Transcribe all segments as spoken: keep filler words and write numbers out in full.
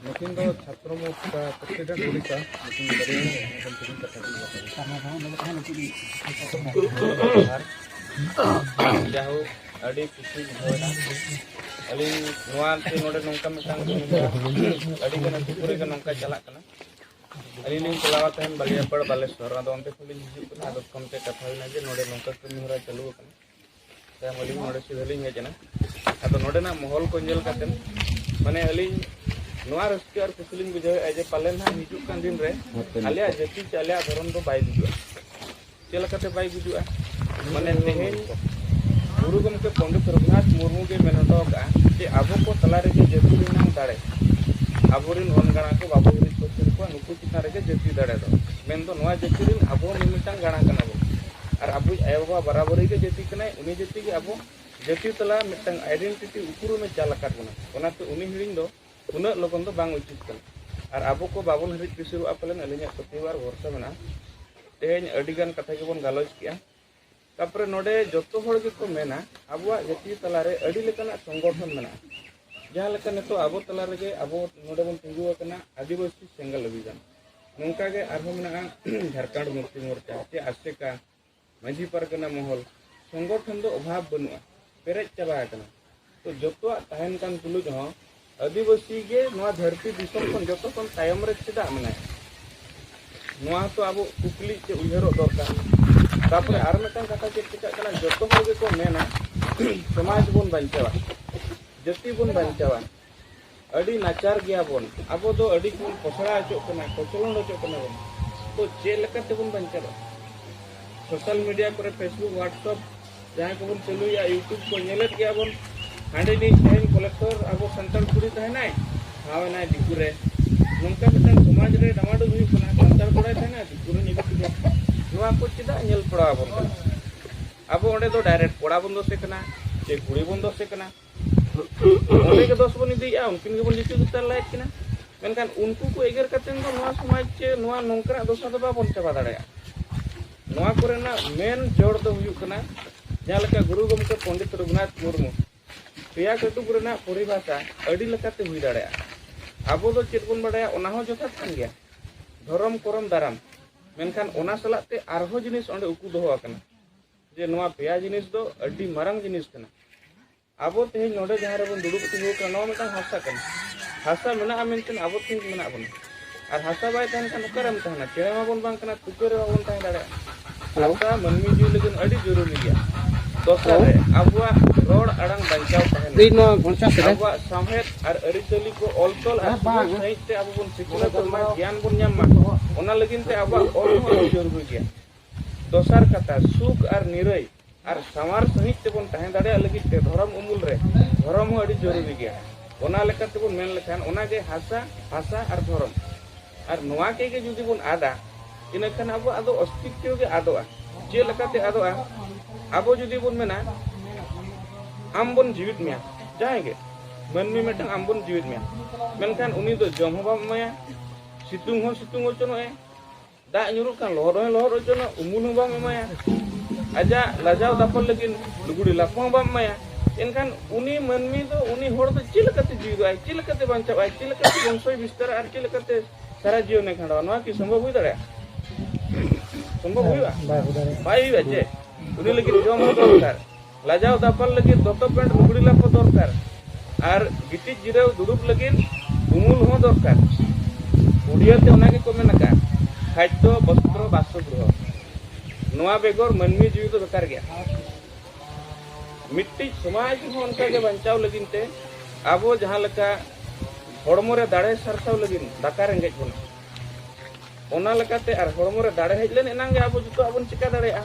ᱱᱩᱠᱤᱱ ᱫᱚ ᱪᱷᱟᱛᱨᱚ ᱢᱳᱨᱪᱟ ᱯᱨᱮᱥᱤᱰᱮᱱᱴ ᱳᱰᱤᱥᱟ, ᱱᱩᱠᱤᱱ ᱫᱚ ᱟᱹᱰᱤ ᱮᱠᱫᱚᱢ ᱛᱮᱜᱮ ᱠᱟᱛᱷᱟ ᱠᱤᱱ ᱵᱟᱛᱟᱣᱟ᱾ ᱡᱟᱭᱦᱳᱠ, ᱟᱹᱰᱤ ᱠᱩᱥᱤ ᱵᱩᱡᱷᱟᱹᱣ ᱮᱱᱟ᱾ ᱟᱹᱞᱤᱧ ᱱᱚᱣᱟ ᱛᱮ ᱱᱚᱰᱮ ᱱᱚᱝᱠᱟ ᱢᱤᱫᱴᱟᱝ ᱟᱹᱰᱤ ᱜᱟᱱ ᱟᱹᱛᱩ ᱠᱚᱨᱮ ᱜᱮ ᱱᱚᱝᱠᱟ ᱪᱟᱞᱟᱜ ᱠᱟᱱᱟ᱾ ᱟᱹᱞᱤᱧ ᱞᱤᱧ ᱪᱟᱞᱟᱣᱟ ᱛᱟᱦᱮᱱ ᱵᱟᱞᱤᱭᱟᱯᱟᱲ ᱵᱟᱞᱮᱥᱚᱨ, ᱟᱫᱚ ᱚᱱᱛᱮ ᱠᱷᱚᱱ ᱞᱤᱧ ᱦᱤᱡᱩᱜ ᱠᱟᱱᱟ᱾ ᱟᱫᱚ ᱯᱷᱳᱱ ᱛᱮ ᱠᱟᱛᱷᱟ ᱦᱩᱭᱱᱟ ᱡᱮ ᱱᱚᱰᱮ ᱱᱚᱝᱠᱟ ᱠᱟᱹᱢᱤ ᱦᱚᱨᱟ ᱪᱟᱹᱞᱩ ᱟᱠᱟᱱᱟ᱾ ᱛᱟᱭᱚᱢ ᱟᱹᱞᱤᱧ ᱱᱚᱰᱮ ᱥᱤᱫᱷᱟᱹ ᱞᱤᱧ ᱦᱮᱡ ᱮᱱᱟ᱾ ᱟᱫᱚ ᱱᱚᱰᱮᱱᱟᱜ ᱢᱚᱦᱚᱞ ᱠᱚ ᱧᱮᱞ ᱠᱟᱛᱮᱫ, ᱢᱟᱱᱮ, ᱟᱹᱞᱤᱧ ᱱᱚᱣᱟ ᱨᱟᱹᱥᱠᱟᱹ ᱟᱨ ᱠᱩᱥᱤ ᱞᱤᱧ ᱵᱩᱡᱷᱟᱹᱣᱮᱫᱼᱟ ᱡᱮ ᱯᱟᱞᱮᱱ ᱦᱟᱸᱜ ᱦᱤᱡᱩᱜ ᱠᱟᱱ ᱫᱤᱱ ᱨᱮ ᱟᱞᱮᱭᱟᱜ ᱡᱟᱹᱛᱤ ᱥᱮ ᱟᱞᱮᱭᱟᱜ ᱫᱷᱚᱨᱚᱢ ᱫᱚ ᱵᱟᱭ ᱜᱩᱡᱩᱜᱼᱟ᱾ ᱪᱮᱫ ᱞᱮᱠᱟᱛᱮ ᱵᱟᱭ ᱜᱩᱡᱩᱜᱼᱟ? ᱢᱟᱱᱮ, ᱛᱮᱦᱮᱧ ᱜᱩᱨᱩ ᱜᱚᱢᱠᱮ ᱯᱚᱱᱰᱤᱛ ᱨᱚᱜᱷᱩᱱᱟᱛᱷ ᱢᱩᱨᱢᱩ ᱜᱮ ᱢᱮᱱ ᱦᱚᱴᱚ ᱟᱠᱟᱫᱼᱟ ᱡᱮ ᱟᱵᱚ ᱠᱚ ᱛᱟᱞᱟ ᱨᱮᱜᱮ ᱡᱟᱹᱛᱤ ᱨᱮᱱᱟᱜ ᱫᱟᱲᱮ, ᱟᱵᱚᱨᱮᱱ ᱚᱱ ᱜᱟᱬᱟ ᱠᱚ ᱵᱟᱵᱚ ᱦᱤᱨᱤᱡ ᱯᱟᱹᱥᱤᱨ ᱠᱚᱣᱟ, ᱱᱩᱠᱩ ᱪᱮᱛᱟᱱ ᱨᱮᱜᱮ ᱡᱟᱹᱛᱤ ᱫᱟᱲᱮ ᱫᱚ᱾ ᱢᱮᱱᱫᱚ ᱱᱚᱣᱟ ᱡᱟᱹᱛᱤ ᱨᱮᱱ ᱟᱵᱚ ᱦᱚᱸ ᱢᱤᱫ ᱢᱤᱫᱴᱟᱝ ᱜᱟᱬᱟ ᱠᱟᱱᱟ ᱵᱚᱱ᱾ ᱟᱨ ᱟᱵᱚᱭᱤᱡ ᱟᱭᱳᱼᱵᱟᱵᱟ ᱵᱟᱨᱟᱵᱟᱹᱨᱤ ᱜᱮ ᱡᱟᱹᱛᱤ ᱠᱟᱱᱟᱭ, ᱩᱱᱤ ᱡᱟᱹᱛᱤ ᱜᱮ ᱟᱵᱚ ᱡᱟᱹᱛᱤ ᱛᱟᱞᱟ ᱢᱤᱫᱴᱟᱝ ᱟᱭᱰᱮᱱᱴᱤᱴᱤ ᱩᱯᱨᱩᱢᱮ ᱪᱟᱞ ᱟᱠᱟᱫ ᱵᱚᱱᱟ᱾ ᱚᱱᱟᱛᱮ ᱩᱱᱤ ᱦᱤᱲᱤᱧ ᱫᱚ ᱩᱱᱟᱹᱜ ᱞᱚᱜᱚᱱ ᱫᱚ ᱵᱟᱝ ᱩᱪᱤᱛ ᱠᱟᱱᱟ᱾ ᱟᱨ ᱟᱵᱚ ᱠᱚ ᱵᱟᱵᱚᱱ ᱦᱤᱨᱤᱡ ᱯᱤᱥᱤᱨᱚᱜᱼᱟ ᱯᱟᱞᱮᱱ, ᱟᱹᱞᱤᱧᱟᱜ ᱯᱟᱹᱛᱭᱟᱹᱣ ᱟᱨ ᱵᱷᱚᱨᱥᱟ ᱢᱮᱱᱟᱜᱼᱟ᱾ ᱛᱮᱦᱮᱧ ᱟᱹᱰᱤ ᱜᱟᱱ ᱠᱟᱛᱷᱟ ᱜᱮᱵᱚᱱ ᱜᱟᱞᱚᱪ ᱠᱮᱜᱼᱟ᱾ ᱛᱟᱯᱚᱨᱮ ᱱᱚᱰᱮ ᱡᱚᱛᱚ ᱦᱚᱲ ᱜᱮᱠᱚ ᱢᱮᱱᱟ ᱟᱵᱚᱣᱟᱜ ᱡᱟᱹᱛᱤ ᱛᱟᱞᱟᱨᱮ ᱟᱹᱰᱤ ᱞᱮᱠᱟᱱᱟᱜ ᱥᱚᱝᱜᱚᱴᱷᱚᱱ ᱢᱮᱱᱟᱜᱼᱟ᱾ ᱡᱟᱦᱟᱸ ᱞᱮᱠᱟ ᱱᱤᱛᱚᱜ ᱟᱵᱚ ᱛᱟᱞᱟ ᱨᱮᱜᱮ ᱟᱵᱚ ᱱᱚᱰᱮ ᱵᱚᱱ ᱛᱤᱸᱜᱩ ᱟᱠᱟᱱᱟ ᱟᱹᱫᱤᱵᱟᱹᱥᱤ ᱥᱮᱸᱜᱮᱞ ᱚᱵᱷᱤᱡᱟᱱ, ᱱᱚᱝᱠᱟ ᱜᱮ ᱟᱨᱦᱚᱸ ᱢᱮᱱᱟᱜᱼᱟ ᱡᱷᱟᱲᱠᱷᱚᱸᱰ ᱢᱩᱠᱛᱤ ᱢᱳᱨᱪᱟ ᱪᱮ ᱟᱥᱮᱠᱟ, ᱢᱟᱹᱡᱷᱤ ᱯᱟᱨᱜᱟᱱᱟ ᱢᱚᱦᱚᱞ, ᱥᱚᱝᱜᱚᱴᱷᱚᱱ ᱫᱚ ᱚᱵᱷᱟᱵᱽ ᱵᱟᱹᱱᱩᱜᱼᱟ, ᱯᱮᱨᱮᱡ ᱪᱟᱵᱟ ᱟᱠᱟᱱᱟ᱾ ᱛᱚ ᱡᱚᱛᱚᱣᱟᱜ ᱛᱟᱦᱮᱱ ᱠᱟᱱ ᱛᱩᱞᱩᱡ ᱦᱚᱸ ᱟᱹᱫᱤᱵᱟᱹᱥᱤ ᱜᱮ ᱱᱚᱣᱟ ᱫᱷᱟᱹᱨᱛᱤ ᱫᱤᱥᱚᱢ ᱠᱷᱚᱱ ᱡᱚᱛᱚ ᱠᱷᱚᱱ ᱛᱟᱭᱚᱢ ᱨᱮ ᱪᱮᱫᱟᱜ ᱢᱮᱱᱟᱭᱟ? ᱱᱚᱣᱟ ᱦᱚᱸᱛᱚ ᱟᱵᱚ ᱠᱩᱠᱞᱤ ᱪᱮ ᱩᱭᱦᱟᱹᱨᱚᱜ ᱫᱚᱨᱠᱟᱨ᱾ ᱛᱟᱯᱚᱨᱮ ᱟᱨ ᱢᱤᱫᱴᱟᱝ ᱠᱟᱛᱷᱟ ᱪᱮᱫ ᱪᱤᱠᱟᱹᱜ ᱠᱟᱱᱟ, ᱡᱚᱛᱚ ᱦᱚᱲ ᱜᱮᱠᱚ ᱢᱮᱱᱟ ᱥᱚᱢᱟᱡᱽ ᱵᱚᱱ ᱵᱟᱧᱪᱟᱣᱟ, ᱡᱟᱹᱛᱤ ᱵᱚᱱ ᱵᱟᱧᱪᱟᱣᱟ, ᱟᱹᱰᱤ ᱱᱟᱪᱟᱨ ᱜᱮᱭᱟ ᱵᱚᱱ, ᱟᱵᱚ ᱫᱚ ᱟᱹᱰᱤ ᱵᱚᱱ ᱯᱚᱥᱲᱟ ᱦᱚᱪᱚᱜ ᱠᱟᱱᱟ, ᱠᱚᱪᱞᱚᱱ ᱦᱚᱪᱚᱜ ᱠᱟᱱᱟ ᱵᱚᱱ᱾ ᱛᱚ ᱪᱮᱫ ᱞᱮᱠᱟ ᱛᱮᱵᱚᱱ ᱵᱟᱧᱪᱟᱣᱟ? ᱥᱳᱥᱟᱞ ᱢᱤᱰᱤᱭᱟ ᱠᱚᱨᱮ, Facebook, WhatsApp, ᱡᱟᱦᱟᱸᱭ ᱠᱚᱵᱚᱱ ᱪᱟᱹᱞᱩᱭᱮᱫᱼᱟ, YouTube ᱠᱚ ᱧᱮᱞᱮᱫ ᱜᱮᱭᱟ ᱵᱚᱱ, ᱦᱟᱸᱰᱮ ᱱᱤᱡ ᱛᱮᱦᱮᱧ ᱠᱚᱞᱮᱠᱴᱚᱨ ᱟᱵᱚ ᱥᱟᱱᱛᱟᱲ ᱠᱩᱲᱤ ᱛᱟᱦᱮᱱᱟᱭ, ᱴᱷᱟᱶ ᱮᱱᱟᱭ ᱫᱤᱠᱩ ᱨᱮ᱾ ᱱᱚᱝᱠᱟ ᱢᱤᱫᱴᱟᱝ ᱥᱚᱢᱟᱡᱽ ᱨᱮ ᱰᱟᱢᱟᱰᱳᱞ ᱦᱩᱭᱩᱜ ᱠᱟᱱᱟ, ᱥᱟᱱᱛᱟᱲ ᱠᱚᱲᱟᱭ ᱛᱟᱦᱮᱱᱟ, ᱫᱤᱠᱩ ᱨᱮ ᱧᱤᱫᱟᱹ ᱠᱮᱫᱟ᱾ ᱱᱚᱣᱟ ᱠᱚ ᱪᱮᱫᱟᱜ ᱧᱮᱞ ᱯᱟᱲᱟᱣ ᱟᱵᱚᱱ ᱠᱟᱱᱟ? ᱟᱵᱚ ᱚᱸᱰᱮ ᱫᱚ ᱰᱟᱭᱨᱮᱠᱴ ᱠᱚᱲᱟ ᱵᱚᱱ ᱫᱚᱥᱮ ᱠᱟᱱᱟ ᱪᱮ ᱠᱩᱲᱤ ᱵᱚᱱ ᱫᱚᱥᱮ ᱠᱟᱱᱟ? ᱚᱸᱰᱮ ᱜᱮ ᱫᱚᱥ ᱵᱚᱱ ᱤᱫᱤᱭᱮᱫᱼᱟ, ᱩᱱᱠᱤᱱ ᱜᱮᱵᱚᱱ ᱧᱩᱛᱩᱢ ᱩᱛᱟᱹᱨ ᱞᱟᱭᱮᱫ ᱠᱤᱱᱟ᱾ ᱢᱮᱱᱠᱷᱟᱱ ᱩᱱᱠᱩ ᱠᱚ ᱮᱜᱮᱨ ᱠᱟᱛᱮ ᱫᱚ ᱱᱚᱣᱟ ᱥᱚᱢᱟᱡᱽ ᱪᱮ ᱱᱚᱣᱟ ᱱᱚᱝᱠᱟᱱᱟᱜ ᱫᱚᱥᱟ ᱫᱚ ᱵᱟᱵᱚᱱ ᱪᱟᱵᱟ ᱫᱟᱲᱮᱭᱟᱜᱼᱟ᱾ ᱱᱚᱣᱟ ᱠᱚᱨᱮᱱᱟᱜ ᱢᱮᱱ ᱡᱚᱲ ᱫᱚ ᱦᱩᱭᱩᱜ ᱠᱟᱱᱟ, ᱡᱟᱦᱟᱸ ᱞᱮᱠᱟ ᱜᱩᱨᱩ ᱜᱚᱢᱠᱮ ᱯᱚᱱᱰᱤᱛ ᱨᱚᱜᱷᱩᱱᱟᱛᱷ ᱢᱩᱨᱢᱩ ᱯᱮᱭᱟ ᱠᱟᱹᱴᱩᱵ ᱨᱮᱱᱟᱜ ᱯᱚᱨᱤᱵᱷᱟᱥᱟ ᱟᱹᱰᱤ ᱞᱮᱠᱟᱛᱮ ᱦᱩᱭ ᱫᱟᱲᱮᱭᱟᱜᱼᱟ᱾ ᱟᱵᱚ ᱫᱚ ᱪᱮᱫ ᱵᱚᱱ ᱵᱟᱰᱟᱭᱟ, ᱚᱱᱟ ᱦᱚᱸ ᱡᱚᱛᱷᱟᱛ ᱠᱟᱱ ᱜᱮᱭᱟ, ᱫᱷᱚᱨᱚᱢ, ᱠᱚᱨᱚᱢ, ᱫᱟᱨᱟᱢ᱾ ᱢᱮᱱᱠᱷᱟᱱ ᱚᱱᱟ ᱥᱟᱞᱟᱜ ᱛᱮ ᱟᱨᱦᱚᱸ ᱡᱤᱱᱤᱥ ᱚᱸᱰᱮ ᱩᱠᱩ ᱫᱚᱦᱚ ᱟᱠᱟᱱᱟ, ᱡᱮ ᱱᱚᱣᱟ ᱯᱮᱭᱟ ᱡᱤᱱᱤᱥ ᱫᱚ ᱟᱹᱰᱤ ᱢᱟᱨᱟᱝ ᱡᱤᱱᱤᱥ ᱠᱟᱱᱟ᱾ ᱟᱵᱚ ᱛᱮᱦᱮᱧ ᱱᱚᱰᱮ ᱡᱟᱦᱟᱸ ᱨᱮᱵᱚᱱ ᱫᱩᱲᱩᱵ ᱛᱤᱸᱜᱩ ᱟᱠᱟᱱᱟ, ᱱᱚᱣᱟ ᱢᱤᱫᱴᱟᱝ ᱦᱟᱥᱟ ᱠᱟᱱᱟ᱾ ᱦᱟᱥᱟ ᱢᱮᱱᱟᱜᱼᱟ ᱢᱮᱱᱛᱮ ᱟᱵᱚ ᱛᱮᱦᱮᱧ ᱢᱮᱱᱟᱜ ᱵᱚᱱᱟ᱾ ᱟᱨ ᱦᱟᱥᱟ ᱵᱟᱭ ᱛᱟᱦᱮᱱ ᱠᱷᱟᱱ ᱚᱠᱟᱨᱮᱢ ᱛᱟᱦᱮᱱᱟ? ᱪᱮᱬᱮ ᱢᱟᱵᱚᱱ ᱵᱟᱝ ᱠᱟᱱᱟ, ᱛᱩᱠᱟᱹ ᱨᱮ ᱵᱟᱵᱚᱱ ᱛᱟᱦᱮᱸ ᱫᱟᱲᱮᱭᱟᱜᱼᱟ᱾ ᱦᱮᱞᱳ᱾ ᱦᱟᱥᱟ ᱢᱟᱹᱱᱢᱤ ᱡᱤᱣᱤ ᱞᱟᱹᱜᱤᱫ ᱟᱹᱰᱤ ᱡᱚᱨᱩᱨᱤ ᱜᱮᱭᱟ᱾ ᱫᱚᱥᱟᱨ ᱨᱮ, ᱟᱵᱚᱣᱟᱜ ᱨᱚᱲ ᱟᱲᱟᱝ ᱵᱟᱧᱪᱟᱣ ᱛᱟᱦᱮᱱᱟ᱾ ᱤᱧ ᱱᱚᱣᱟ ᱜᱚᱱᱪᱟ ᱥᱮᱫ ᱨᱮ᱾ ᱟᱵᱚᱣᱟᱜ ᱥᱟᱶᱦᱮᱫ ᱟᱨ ᱟᱹᱨᱤᱪᱟᱹᱞᱤ ᱠᱚ ᱚᱞ ᱛᱚᱞ ᱟᱨ ᱦᱮᱸ, ᱵᱟᱝ᱾ ᱥᱩᱞᱩᱠ ᱥᱟᱺᱦᱤᱡ ᱛᱮ ᱟᱵᱚ ᱵᱚᱱ ᱥᱤᱠᱷᱱᱟᱹᱛᱚᱜ ᱢᱟ, ᱜᱮᱭᱟᱱ ᱵᱚᱱ ᱧᱟᱢ ᱢᱟ, ᱚᱱᱟ ᱞᱟᱹᱜᱤᱫ ᱛᱮ ᱟᱵᱚᱣᱟᱜ ᱚᱞ ᱦᱚᱸ ᱟᱹᱰᱤ ᱡᱚᱨᱩᱨᱤ ᱜᱮᱭᱟ᱾ ᱫᱚᱥᱟᱨ ᱠᱟᱛᱷᱟ, ᱥᱩᱠ ᱟᱨ ᱱᱤᱨᱟᱹᱭ ᱟᱨ ᱥᱟᱶᱟᱨ ᱥᱟᱺᱦᱤᱡ ᱛᱮᱵᱚᱱ ᱛᱟᱦᱮᱸ ᱫᱟᱲᱮᱭᱟᱜ ᱞᱟᱹᱜᱤᱫ ᱛᱮ ᱫᱷᱚᱨᱚᱢ ᱩᱢᱩᱞ ᱨᱮ ᱫᱷᱚᱨᱚᱢ ᱦᱚᱸ ᱟᱹᱰᱤ ᱡᱚᱨᱩᱨᱤ ᱜᱮᱭᱟ᱾ ᱚᱱᱟ ᱞᱮᱠᱟ ᱛᱮᱵᱚᱱ ᱢᱮᱱ ᱞᱮᱠᱷᱟᱱ ᱚᱱᱟᱜᱮ ᱦᱟᱥᱟ, ᱵᱷᱟᱥᱟ ᱟᱨ ᱫᱷᱚᱨᱚᱢ᱾ ᱟᱨ ᱱᱚᱣᱟ ᱠᱚᱜᱮ ᱡᱩᱫᱤ ᱵᱚᱱ ᱟᱫᱟ, ᱤᱱᱟᱹᱠᱷᱟᱱ ᱟᱵᱚᱣᱟᱜ ᱫᱚ ᱚᱥᱛᱤᱛᱛᱚ ᱜᱮ ᱟᱫᱚᱜᱼᱟ᱾ ᱪᱮᱫ ᱞᱮᱠᱟᱛᱮ ᱟᱫᱚᱜᱼᱟ? ᱟᱵᱚ ᱡᱩᱫᱤ ᱵᱚᱱ ᱢᱮᱱᱟ, ᱟᱢ ᱵᱚᱱ ᱡᱤᱣᱤᱫ ᱢᱮᱭᱟ, ᱡᱟᱦᱟᱸᱭ ᱜᱮ ᱢᱟᱹᱱᱢᱤ ᱢᱤᱫᱴᱟᱝ ᱟᱢ ᱵᱚᱱ ᱡᱤᱣᱤᱫ ᱢᱮᱭᱟ, ᱢᱮᱱᱠᱷᱟᱱ ᱩᱱᱤ ᱫᱚ ᱡᱚᱢ ᱦᱚᱸ ᱵᱟᱢ ᱮᱢᱟᱭᱟ, ᱥᱤᱛᱩᱝ ᱦᱚᱸ ᱥᱤᱛᱩᱝ ᱦᱚᱪᱚᱱᱚᱜ ᱮ, ᱫᱟᱜ ᱧᱩᱨᱩᱜ ᱠᱷᱟᱱ ᱞᱚᱦᱚᱫ ᱦᱚᱸᱭ ᱞᱚᱦᱚᱫ ᱦᱚᱪᱚᱱᱟ, ᱩᱢᱩᱞ ᱦᱚᱸ ᱵᱟᱢ ᱮᱢᱟᱭᱟ, ᱟᱡᱟᱜ ᱞᱟᱡᱟᱣ ᱫᱟᱯᱚᱞ ᱞᱟᱹᱜᱤᱫ ᱞᱩᱜᱽᱲᱤ ᱞᱟᱯᱚ ᱦᱚᱸ ᱵᱟᱢ ᱮᱢᱟᱭᱟ, ᱮᱱᱠᱷᱟᱱ ᱩᱱᱤ ᱢᱟᱹᱱᱢᱤ ᱫᱚ, ᱩᱱᱤ ᱦᱚᱲ ᱫᱚ ᱪᱮᱫ ᱞᱮᱠᱟᱛᱮ ᱡᱤᱣᱤᱫᱚᱜᱼᱟᱭ? ᱪᱮᱫ ᱞᱮᱠᱟᱛᱮ ᱵᱟᱧᱪᱟᱜᱼᱟᱭ? ᱪᱮᱫ ᱞᱮᱠᱟᱛᱮ ᱵᱚᱝᱥᱚᱭ ᱵᱤᱥᱛᱟᱨᱟ? ᱟᱨ ᱪᱮᱫ ᱞᱮᱠᱟᱛᱮ ᱥᱟᱨᱟ ᱡᱤᱭᱚᱱᱮ ᱠᱷᱟᱸᱰᱟᱣᱟ? ᱱᱚᱣᱟ ᱠᱤ ᱥᱚᱢᱵᱷᱚᱵ ᱦᱩᱭ ᱫᱟᱲᱮᱭᱟᱜᱼᱟ? ᱥᱚᱢᱵᱷᱚᱵ ᱦᱩᱭᱩᱜᱼᱟ? ᱵᱟᱭ ᱦᱩᱭ ᱫᱟᱲᱮᱭᱟᱜᱼᱟ᱾ ᱵᱟᱭ ᱦᱩᱭᱩᱜᱼᱟ᱾ ᱪᱮ ᱩᱱᱤ ᱞᱟᱹᱜᱤᱫ ᱡᱚᱢ ᱦᱚᱸ ᱫᱚᱨᱠᱟᱨ, ᱞᱟᱡᱟᱣ ᱫᱟᱯᱟᱞ ᱞᱟᱹᱜᱤᱫ ᱫᱚᱛᱚ ᱯᱮᱱᱴ ᱞᱩᱜᱽᱲᱤ ᱞᱟᱯᱚ ᱫᱚᱨᱠᱟᱨ, ᱟᱨ ᱜᱤᱛᱤᱡ ᱡᱤᱨᱟᱹᱣ ᱫᱩᱲᱩᱵ ᱞᱟᱹᱜᱤᱫ ᱩᱢᱩᱞ ᱦᱚᱸ ᱫᱚᱨᱠᱟᱨ᱾ ᱩᱰᱤᱭᱟᱹ ᱛᱮ ᱚᱱᱟ ᱜᱮᱠᱚ ᱢᱮᱱ ᱟᱠᱟᱫ, ᱠᱷᱟᱫᱽᱫᱚ, ᱵᱚᱥᱛᱨᱚ, ᱵᱟᱥᱚᱜᱨᱚᱦᱚ᱾ ᱱᱚᱣᱟ ᱵᱮᱜᱚᱨ ᱢᱟᱹᱱᱢᱤ ᱡᱤᱣᱤ ᱫᱚ ᱵᱮᱠᱟᱨ ᱜᱮᱭᱟ᱾ ᱢᱤᱫᱴᱤᱡ ᱥᱚᱢᱟᱡᱽ ᱦᱚᱸ ᱚᱱᱠᱟᱜᱮ ᱵᱟᱧᱪᱟᱣ ᱞᱟᱹᱜᱤᱫ ᱛᱮ ᱟᱵᱚ ᱡᱟᱦᱟᱸ ᱞᱮᱠᱟ ᱦᱚᱲᱢᱚ ᱨᱮ ᱫᱟᱲᱮ ᱥᱟᱨᱥᱟᱣ ᱞᱟᱹᱜᱤᱫ ᱫᱟᱠᱟ ᱨᱮᱸᱜᱮᱡ ᱵᱚᱱᱟ, ᱚᱱᱟ ᱞᱮᱠᱟᱛᱮ ᱟᱨ ᱦᱚᱲᱢᱚ ᱨᱮ ᱫᱟᱲᱮ ᱦᱮᱡ ᱞᱮᱱ ᱮᱱᱟᱝ ᱜᱮ ᱟᱵᱚ ᱡᱚᱛᱚᱣᱟᱜ ᱵᱚᱱ ᱪᱤᱠᱟ ᱫᱟᱲᱮᱭᱟᱜᱼᱟ᱾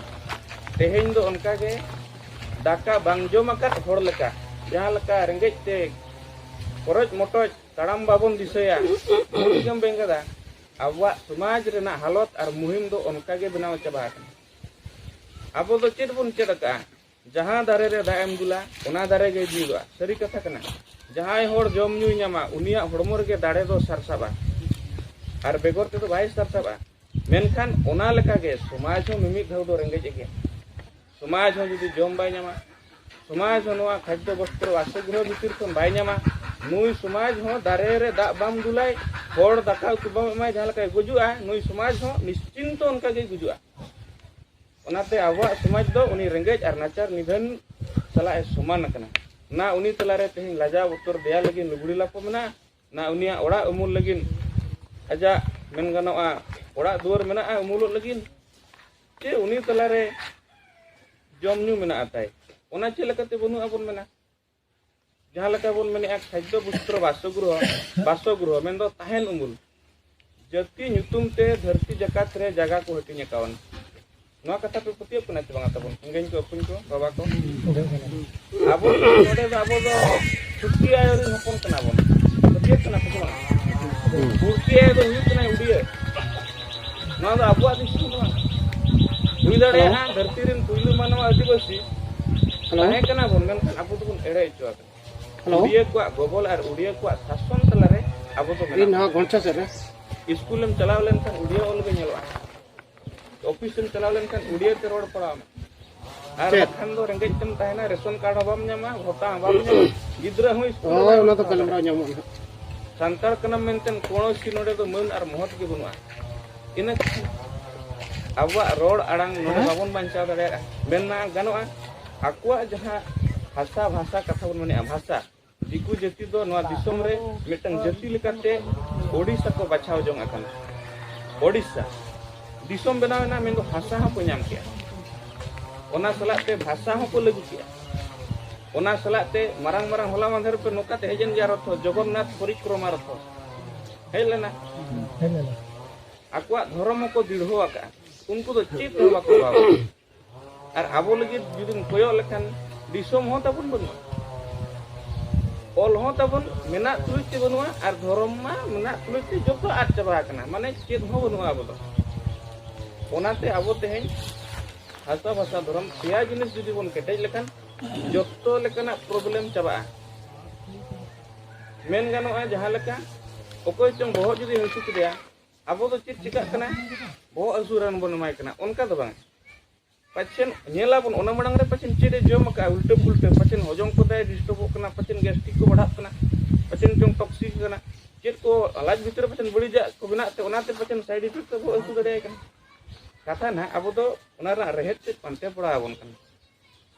ᱛᱮᱦᱮᱧ ᱫᱚ ᱚᱱᱠᱟᱜᱮ ᱫᱟᱠᱟ ᱵᱟᱝ ᱡᱚᱢ ᱟᱠᱟᱫ ᱦᱚᱲ ᱞᱮᱠᱟ, ᱡᱟᱦᱟᱸ ᱞᱮᱠᱟ ᱨᱮᱸᱜᱮᱡ ᱛᱮ ᱠᱚᱨᱚᱡ ᱢᱚᱴᱚᱡ ᱛᱟᱲᱟᱢ ᱵᱟᱵᱚᱱ ᱫᱤᱥᱟᱹᱭᱟ, ᱵᱩᱲᱦᱤ ᱜᱮᱢ ᱵᱮᱸᱜᱮᱫᱟ᱾ ᱟᱵᱚᱣᱟᱜ ᱥᱚᱢᱟᱡᱽ ᱨᱮᱱᱟᱜ ᱦᱟᱞᱚᱛ ᱟᱨ ᱢᱩᱦᱤᱢ ᱫᱚ ᱚᱱᱠᱟᱜᱮ ᱵᱮᱱᱟᱣ ᱪᱟᱵᱟ ᱟᱠᱟᱱᱟ᱾ ᱟᱵᱚ ᱫᱚ ᱪᱮᱫ ᱵᱚᱱ ᱪᱮᱫ ᱟᱠᱟᱫᱼᱟ? ᱡᱟᱦᱟᱸ ᱫᱟᱨᱮ ᱨᱮ ᱫᱟᱜ ᱮᱢ ᱫᱩᱞᱟ, ᱚᱱᱟ ᱫᱟᱨᱮ ᱜᱮ ᱡᱤᱣᱮᱫᱚᱜᱼᱟ᱾ ᱥᱟᱹᱨᱤ ᱠᱟᱛᱷᱟ ᱠᱟᱱᱟ᱾ ᱡᱟᱦᱟᱸᱭ ᱦᱚᱲ ᱡᱚᱢ ᱧᱩᱭ ᱧᱟᱢᱟ, ᱩᱱᱤᱭᱟᱜ ᱦᱚᱲᱢᱚ ᱨᱮᱜᱮ ᱫᱟᱲᱮ ᱫᱚ ᱥᱟᱨᱥᱟᱜᱼᱟ᱾ ᱟᱨ ᱵᱮᱜᱚᱨ ᱛᱮᱫᱚ ᱵᱟᱭ ᱥᱟᱨᱥᱟᱜᱼᱟ᱾ ᱢᱮᱱᱠᱷᱟᱱ ᱚᱱᱟ ᱞᱮᱠᱟᱜᱮ ᱥᱚᱢᱟᱡᱽ ᱦᱚᱸ ᱢᱤᱢᱤᱫ ᱫᱷᱟᱣ ᱫᱚ ᱨᱮᱸᱜᱮᱡ ᱜᱮᱭᱟ᱾ ᱥᱚᱢᱟᱡᱽ ᱦᱚᱸ ᱡᱩᱫᱤ ᱡᱚᱢ ᱵᱟᱭ ᱧᱟᱢᱟ, ᱥᱚᱢᱟᱡᱽ ᱦᱚᱸ ᱱᱚᱣᱟ ᱠᱷᱟᱫᱽᱭᱚ ᱵᱚᱥᱛᱨᱚ ᱵᱟᱥᱚᱜᱨᱚᱦᱚ ᱵᱷᱤᱛᱤᱨ ᱠᱷᱚᱱ ᱵᱟᱭ ᱧᱟᱢᱟ᱾ ᱱᱩᱭ ᱥᱚᱢᱟᱡᱽ ᱦᱚᱸ ᱫᱟᱨᱮ ᱨᱮ ᱫᱟᱜ ᱵᱟᱢ ᱫᱩᱞᱟᱭ, ᱦᱚᱲ ᱫᱟᱠᱟ ᱩᱛᱩ ᱵᱟᱢ ᱮᱢᱟᱭ, ᱡᱟᱦᱟᱸ ᱞᱮᱠᱟᱭ ᱜᱩᱡᱩᱜᱼᱟ, ᱱᱩᱭ ᱥᱚᱢᱟᱡᱽ ᱦᱚᱸ ᱱᱤᱥᱪᱤᱱᱛᱚ ᱚᱱᱠᱟ ᱜᱮᱭ ᱜᱩᱡᱩᱜᱼᱟ᱾ ᱚᱱᱟᱛᱮ ᱟᱵᱚᱣᱟᱜ ᱥᱚᱢᱟᱡᱽ ᱫᱚ ᱩᱱᱤ ᱨᱮᱸᱜᱮᱡ ᱟᱨ ᱱᱟᱪᱟᱨ ᱱᱤᱫᱷᱟᱹᱱ ᱥᱟᱞᱟᱜ ᱮ ᱥᱚᱢᱟᱱ ᱟᱠᱟᱱᱟ᱾ ᱚᱱᱟ ᱩᱱᱤ ᱛᱟᱞᱟᱨᱮ ᱛᱮᱦᱮᱧ ᱞᱟᱡᱟᱣ ᱵᱚᱛᱚᱨ ᱫᱮᱭᱟ ᱞᱟᱹᱜᱤᱫ ᱞᱩᱜᱽᱲᱤ ᱞᱟᱯᱚ ᱢᱮᱱᱟᱜᱼᱟ, ᱚᱱᱟ ᱩᱱᱤᱭᱟᱜ ᱚᱲᱟᱜ ᱩᱢᱩᱞ ᱞᱟᱹᱜᱤᱫ ᱟᱡᱟᱜ ᱢᱮᱱ ᱜᱟᱱᱚᱜᱼᱟ ᱚᱲᱟᱜ ᱫᱩᱣᱟᱹᱨ ᱢᱮᱱᱟᱜᱼᱟ ᱩᱢᱩᱞᱚᱜ ᱞᱟᱹᱜᱤᱫ, ᱪᱮ ᱩᱱᱤ ᱛᱟᱞᱟᱨᱮ ᱡᱚᱢ ᱧᱩ ᱢᱮᱱᱟᱜᱼᱟ ᱛᱟᱭ, ᱚᱱᱟ ᱪᱮᱫ ᱞᱮᱠᱟᱛᱮ ᱵᱟᱹᱱᱩᱜᱼᱟ ᱵᱚᱱ ᱢᱮᱱᱟ? ᱡᱟᱦᱟᱸ ᱞᱮᱠᱟ ᱵᱚᱱ ᱢᱮᱱᱮᱫᱼᱟ ᱠᱷᱟᱫᱽᱭᱚ ᱵᱚᱥᱛᱨᱚ ᱵᱟᱥᱚᱜᱨᱚᱦᱚ, ᱵᱟᱥᱚᱜᱨᱚᱦᱚ ᱢᱮᱱᱫᱚ ᱛᱟᱦᱮᱱ ᱩᱢᱩᱞ, ᱡᱟᱹᱛᱤ ᱧᱩᱛᱩᱢ ᱛᱮ ᱫᱷᱟᱹᱨᱛᱤ ᱡᱟᱠᱟᱛ ᱨᱮ ᱡᱟᱭᱜᱟ ᱠᱚ ᱦᱟᱹᱴᱤᱧ ᱟᱠᱟᱣᱟᱱ᱾ ᱱᱚᱣᱟ ᱠᱟᱛᱷᱟ ᱯᱮ ᱯᱟᱹᱛᱭᱟᱹᱜ ᱠᱟᱱᱟ ᱪᱮ ᱵᱟᱝᱟ ᱛᱟᱵᱚᱱ? ᱮᱸᱜᱟᱧ ᱠᱚ, ᱟᱹᱯᱩᱧ ᱠᱚ, ᱵᱟᱵᱟ ᱠᱚ, ᱟᱵᱚ ᱱᱚᱰᱮ ᱫᱚ ᱟᱵᱚ ᱫᱚ ᱪᱷᱩᱴᱠᱤ ᱟᱭᱳ ᱨᱮᱱ ᱦᱚᱯᱚᱱ ᱠᱟᱱᱟ ᱵᱚᱱ᱾ ᱯᱟᱹᱛᱭᱟᱹᱜ ᱠᱟᱱᱟ ᱯᱮ ᱥᱮ ᱵᱟᱝ? ᱪᱷᱩᱴᱠᱤ ᱟᱭᱳ ᱫᱚ ᱦᱩᱭᱩᱜ ᱠᱟᱱᱟᱭ ᱩᱰᱤᱭᱟᱹ᱾ ᱱᱚᱣᱟ ᱫᱚ ᱟᱵᱚᱣᱟᱜ ᱫᱤᱥᱚᱢ ᱫᱚ ᱵᱟᱝ᱾ ᱦᱩᱭ ᱫᱟᱲᱮᱭᱟᱜᱼᱟ ᱫᱷᱟᱹᱨᱛᱤ ᱨᱮᱱ ᱯᱩᱭᱞᱩ ᱢᱟᱱᱣᱟ ᱟᱹᱫᱤᱵᱟᱹᱥᱤ ᱦᱮᱞᱳ᱾ ᱛᱟᱦᱮᱸ ᱠᱟᱱᱟ ᱵᱚᱱ, ᱢᱮᱱᱠᱷᱟᱱ ᱟᱵᱚ ᱫᱚᱵᱚᱱ ᱮᱲᱮ ᱦᱚᱪᱚ ᱟᱠᱟᱱᱟ᱾ ᱦᱮᱞᱳ᱾ ᱩᱰᱤᱭᱟᱹ ᱠᱚᱣᱟᱜ ᱜᱚᱵᱚᱞ ᱟᱨ ᱩᱰᱤᱭᱟᱹ ᱠᱚᱣᱟᱜ ᱥᱟᱥᱚᱱ ᱛᱟᱞᱟᱨᱮ ᱟᱵᱚ ᱫᱚ ᱢᱮᱱᱟᱜ ᱤᱧ ᱱᱚᱣᱟ ᱵᱚᱱᱟ᱾ ᱜᱚᱱᱪᱟ ᱥᱮᱫ ᱨᱮ᱾ ᱥᱠᱩᱞᱮᱢ ᱪᱟᱞᱟᱣ ᱞᱮᱱᱠᱷᱟᱱ ᱩᱰᱤᱭᱟᱹ ᱚᱞ ᱜᱮ ᱧᱮᱞᱚᱜᱼᱟ᱾ ᱚᱯᱷᱤᱥ ᱮᱢ ᱪᱟᱞᱟᱣ ᱞᱮᱱᱠᱷᱟᱱ ᱩᱰᱤᱭᱟᱹ ᱛᱮ ᱨᱚᱲ ᱯᱟᱲᱟᱣ ᱢᱮ᱾ ᱟᱨ ᱪᱮᱫ? ᱵᱟᱠᱷᱟᱱ ᱫᱚ ᱨᱮᱸᱜᱮᱡ ᱛᱮᱢ ᱛᱟᱦᱮᱱᱟ, ᱨᱮᱥᱚᱱ ᱠᱟᱨᱰ ᱦᱚᱸ ᱵᱟᱢ ᱧᱟᱢᱟ, ᱵᱷᱚᱛᱟ ᱦᱚᱸ ᱵᱟᱢ ᱧᱟᱢᱟ, ᱜᱤᱫᱽᱨᱟᱹ ᱦᱚᱸ ᱥᱠᱩᱞ ᱨᱮ ᱦᱳᱭ, ᱵᱟᱢ ᱚᱱᱟ ᱫᱚ ᱯᱟᱲᱦᱟᱣ ᱜᱟᱞᱢᱟᱨᱟᱣ ᱫᱟᱲᱮᱭᱟᱜᱼᱟ᱾ ᱧᱟᱢᱚᱜ ᱜᱮ᱾ ᱥᱟᱱᱛᱟᱲ ᱠᱟᱱᱟᱢ ᱢᱮᱱᱛᱮ ᱠᱳᱱᱳ ᱥᱤ ᱱᱚᱰᱮ ᱫᱚ ᱢᱟᱹᱱ ᱟᱨ ᱢᱚᱦᱚᱛ ᱜᱮ ᱵᱟᱹᱱᱩᱜᱼᱟ᱾ ᱤᱱᱟᱹ ᱠᱷᱟᱱ ᱟᱵᱚᱣᱟᱜ ᱨᱚᱲ ᱟᱲᱟᱝ ᱱᱚᱰᱮ ᱦᱮᱸ? ᱵᱟᱵᱚᱱ ᱵᱟᱧᱪᱟᱣ ᱫᱟᱲᱮᱭᱟᱜᱼᱟ᱾ ᱢᱮᱱ ᱢᱟ ᱜᱟᱱᱚᱜᱼᱟ, ᱟᱠᱚᱣᱟᱜ ᱡᱟᱦᱟᱸ ᱵᱷᱟᱥᱟ, ᱵᱷᱟᱥᱟ ᱠᱟᱛᱷᱟ ᱵᱚᱱ ᱢᱮᱱᱮᱫᱼᱟ, ᱵᱷᱟᱥᱟ, ᱫᱤᱠᱩ ᱡᱟᱹᱛᱤ ᱫᱚ ᱱᱚᱣᱟ ᱫᱤᱥᱚᱢ ᱨᱮ ᱢᱤᱫᱴᱟᱝ ᱡᱟᱹᱛᱤ ᱞᱮᱠᱟᱛᱮ ᱳᱰᱤᱥᱟ ᱠᱚ ᱵᱟᱪᱷᱟᱣ ᱡᱚᱝ ᱟᱠᱟᱱᱟ᱾ ᱳᱰᱤᱥᱟ ᱫᱤᱥᱚᱢ ᱵᱮᱱᱟᱣ ᱮᱱᱟ, ᱢᱮᱱᱫᱚ ᱵᱷᱟᱥᱟ ᱦᱚᱸᱠᱚ ᱧᱟᱢ ᱠᱮᱜᱼᱟ, ᱚᱱᱟ ᱥᱟᱞᱟᱜ ᱛᱮ ᱵᱷᱟᱥᱟ ᱦᱚᱸᱠᱚ ᱞᱟᱹᱜᱩ ᱠᱮᱜᱼᱟ᱾ ᱚᱱᱟ ᱥᱟᱞᱟᱜ ᱛᱮ ᱢᱟᱨᱟᱝ ᱢᱟᱨᱟᱝ ᱦᱚᱞᱟ ᱢᱟᱫᱷᱮᱨ ᱯᱮ ᱱᱚᱝᱠᱟ ᱛᱮ ᱦᱮᱡ ᱮᱱ ᱜᱮᱭᱟ ᱨᱚᱛᱷᱚ, ᱡᱚᱜᱚᱱᱱᱟᱛᱷ ᱯᱚᱨᱤᱠᱨᱚᱢᱟ ᱨᱚᱛᱷᱚ ᱦᱮᱡ ᱞᱮᱱᱟ᱾ ᱦᱮᱡ ᱞᱮᱱᱟ᱾ ᱟᱠᱚᱣᱟᱜ ᱫᱷᱚᱨᱚᱢ ᱦᱚᱸᱠᱚ ᱫᱤᱲᱦᱚ ᱟᱠᱟᱫᱼᱟ, ᱩᱱᱠᱩ ᱫᱚ ᱪᱮᱫ ᱦᱚᱸ ᱵᱟᱠᱚ ᱚᱵᱷᱟᱵᱟ᱾ ᱟᱨ ᱟᱵᱚ ᱞᱟᱹᱜᱤᱫ ᱡᱩᱫᱤᱢ ᱠᱚᱭᱚᱜ ᱞᱮᱠᱷᱟᱱ ᱫᱤᱥᱚᱢ ᱦᱚᱸ ᱛᱟᱵᱚᱱ ᱵᱟᱹᱱᱩᱜᱼᱟ, ᱚᱞ ᱦᱚᱸ ᱛᱟᱵᱚᱱ ᱢᱮᱱᱟᱜ ᱛᱩᱞᱩᱡ ᱛᱮ ᱵᱟᱹᱱᱩᱜᱼᱟ, ᱟᱨ ᱫᱷᱚᱨᱚᱢ ᱢᱟ ᱢᱮᱱᱟᱜ ᱛᱩᱞᱩᱡ ᱛᱮ ᱡᱚᱛᱚ ᱟᱫ ᱪᱟᱵᱟ ᱟᱠᱟᱱᱟ, ᱢᱟᱱᱮ ᱪᱮᱫ ᱦᱚᱸ ᱵᱟᱹᱱᱩᱜᱼᱟ ᱟᱵᱚ ᱫᱚ᱾ ᱚᱱᱟᱛᱮ ᱟᱵᱚ ᱛᱮᱦᱮᱧ ᱦᱟᱥᱟ ᱵᱷᱟᱥᱟ ᱫᱷᱚᱨᱚᱢ ᱯᱮᱭᱟ ᱡᱤᱱᱤᱥ ᱡᱩᱫᱤ ᱵᱚᱱ ᱠᱮᱴᱮᱡ ᱞᱮᱠᱷᱟᱱ ᱡᱚᱛᱚ ᱞᱮᱠᱟᱱᱟᱜ ᱯᱨᱚᱵᱞᱮᱢ ᱪᱟᱵᱟᱜᱼᱟ᱾ ᱢᱮᱱ ᱜᱟᱱᱚᱜᱼᱟ ᱡᱟᱦᱟᱸ ᱞᱮᱠᱟ ᱚᱠᱚᱭ ᱪᱚᱝ ᱵᱚᱦᱚᱜ ᱡᱩᱫᱤ ᱦᱟᱹᱥᱩ ᱠᱮᱫᱮᱭᱟ, ᱟᱵᱚ ᱫᱚ ᱪᱮᱫ ᱪᱤᱠᱟᱹᱜ ᱠᱟᱱᱟ, ᱵᱚᱦᱚᱜ ᱦᱟᱹᱥᱩ ᱨᱟᱱ ᱵᱚᱱ ᱮᱢᱟᱭ ᱠᱟᱱᱟ, ᱚᱱᱠᱟ ᱫᱚ ᱵᱟᱝ᱾ ᱯᱟᱪᱮᱱ ᱧᱮᱞᱟᱵᱚᱱ, ᱚᱱᱟ ᱢᱟᱲᱟᱝ ᱨᱮ ᱯᱟᱪᱮᱱ ᱪᱮᱫ ᱮ ᱡᱚᱢ ᱟᱠᱟᱫᱼᱟ, ᱩᱞᱴᱟᱹ ᱯᱩᱞᱴᱟᱹ, ᱯᱟᱪᱮᱱ ᱦᱚᱡᱚᱢ ᱠᱚ ᱛᱟᱭ ᱰᱤᱥᱴᱟᱵᱚᱜ ᱠᱟᱱᱟ, ᱯᱟᱪᱮᱱ ᱜᱮᱥᱴᱨᱤᱠ ᱠᱚ ᱵᱟᱲᱦᱟᱜ ᱠᱟᱱᱟ, ᱯᱟᱪᱮᱱ ᱪᱚᱝ ᱴᱚᱠᱥᱤᱠ ᱠᱟᱱᱟ, ᱪᱮᱫ ᱠᱚ ᱞᱟᱡ ᱵᱷᱤᱛᱨᱤ ᱨᱮ ᱯᱟᱪᱮᱱ ᱵᱟᱹᱲᱤᱡᱟᱜ ᱠᱚ ᱢᱮᱱᱟᱜ ᱛᱮ, ᱚᱱᱟᱛᱮ ᱯᱟᱪᱮᱱ ᱥᱟᱭᱤᱰ ᱤᱯᱷᱮᱠᱴ ᱛᱮ ᱵᱚᱦᱚᱜ ᱦᱟᱹᱥᱩ ᱫᱟᱲᱮᱭᱟᱭ ᱠᱟᱱᱟ᱾ ᱠᱟᱛᱷᱟ ᱱᱟᱦᱟᱜ ᱟᱵᱚ ᱫᱚ ᱚᱱᱟ ᱨᱮᱱᱟᱜ ᱨᱮᱦᱮᱫ ᱛᱮᱫ ᱯᱟᱱᱛᱮ ᱯᱟᱲᱟᱣ ᱟᱵᱚᱱ ᱠᱟᱱᱟ᱾